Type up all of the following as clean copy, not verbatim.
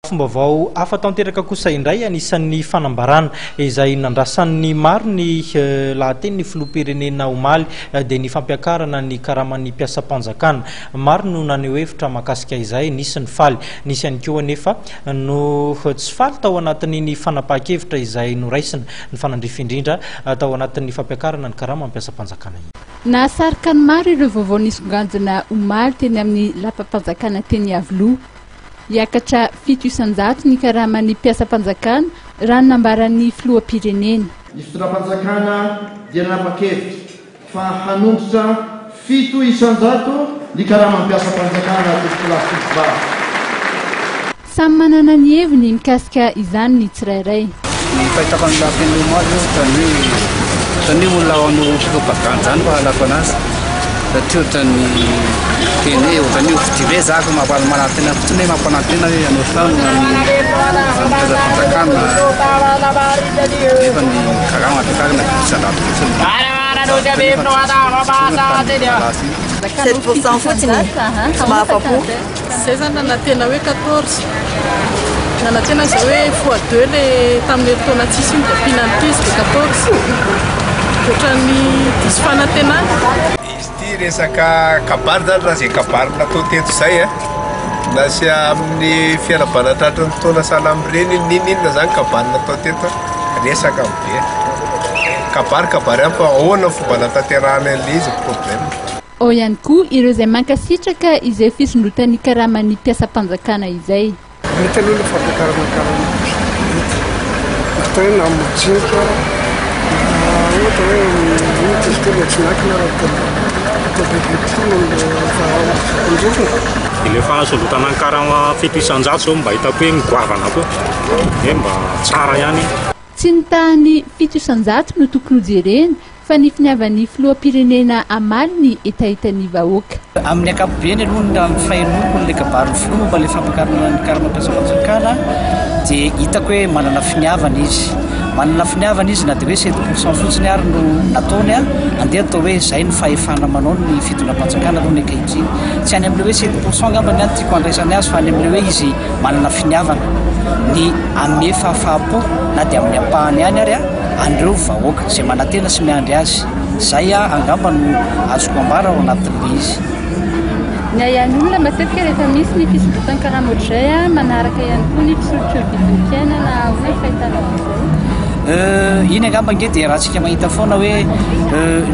Lafim-baovao hafa tanteraka kosa indray, anisan'ny fanambarana izay nandrasan'ny maro ny lahatenin'ny filoham-pirenena omaly dia ny fampiakarana ny karaman'ny mpiasam-panjakana. Maro no naneho hevitra mahakasika izay, nisy ny faly, nisy ihany koa anefa no tsy faly tao anatin'iny fanapahan-kevitra izay noraisina nifanandrify indrindra tao anatin'ny fampiakarana ny karaman'ny mpiasam-panjakana iny. Nahasarika ny maro ireo vaovao nisongadina omaly teny amin'ny lapam-panjakana teny Iavoloha. Hiakatra 7% ny karaman'ny mpiasam-panjakana, raha ny nambaran'ny filoham-pirenena. Ny fitondram-panjakana dia nanapa-kevitra fa hanondrotra 7% ny karaman'ny mpiasam-panjakana tompokolahy sy tompokovavy. Samy manana ny heviny mikasika izany ny tsirairay. Ny fahitako an'i Lafeno omaly io ohatran'ny hoe ohatran'ny hoe olona hanao propagande izany fahalalako anazy satria ohatran'ny teny hoe ohatran'ny hoe je dirais za fa manantena fotsiny hoe mampanantena hoe hanao trano ho an'ny mpiasam-panjakana nefa ny karama ampiakarina 7% fotsiny. 7% fotsiny tsy mahafa-po. Zay zany nanantena hoe 14, nanantena zay hoe fois deux le tamin'ny herintaona tsisy iny dia ampiana an'ity izy dia 14. Ohatran'ny diso fanantenana. Izy ity resaka kabary zany raha izay kabary natao teto izay a, na sy amin'ny fiarahabana tratry ny taona sahala amin'ireny n'inon'inona zany kabary natao teto resaka be. Kabary kabary ihany fa ahoana ny fomba anatanterahana an'ilay izy ny problème. Ao ihany koa ireo izay mankasitraka izay fisondrotan'ny karaman'ny mpiasam-panjakana izay. Mety aloha ilay fampiakarana ny karama, mety. Atao hoe na majinika na ohatra hoe inona ty izy teo ilay tsy miankina raha tena atao bebe kokoa noho ilay efa androvina. Ilay fahasondrotana ny karama 7% izao mba hitako hoe goavana koa, hoe mba tsara ihany. Tsy ny tahan'ny 7% no tokony hojerena fa ny finiavan'ny filoham-pirenena hamaly ny hetahetan'ny vahoaka. Amin'ny ankapobeny aloha ny raha ny fahenoako an'ilay kabarin'ny filoha momba ilay fampiakarana ny karamam-piasam-panjakana dia hitako hoe manana finiavana izy. Manana finiavana izy na dia hoe 7% fotsiny ary no nataony, andeha atao hoe izay no fahefana manao ny fitondram-panjakana aloha ny ankehitriny. Tsy any amin'ilay hoe 7% angamba ny ahy no tiako handraisany azy fa any amin'ilay hoe izy manana finiavana ny hanome fahafaham-po na dia amin'ny ampahany ihany ary an'ireo vahoaka izay manantena sy miandry azy. Izay angamba no azoko ambara ao anatin'ilay izy. Ny ahiahin'ny olona matetika rehefa misy ny fisondrotan-karama ohatr'izay, manaraka ihany koa ny fisondrotry ny vidim-piainana, ahoana ny fahitanao an'izay? Iny angamba ange dia raha-tsika mahita foana hoe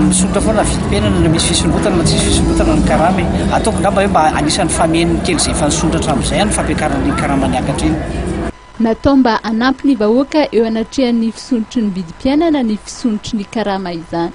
misondrotra foana ny vidim-piainana na misy fisondrotana na tsisy fisondrotana ny karama e. Ataoko angamba hoe mba anisan'ny famenony kely izay efa nisondrotra hatramin'izay ny fampiakarana iny karama niakatra iny. Natao mba hanampy ny vahoaka eo anatrehan'ny fisondrotry ny vidim-piainana ny fisondrotry ny karama izany.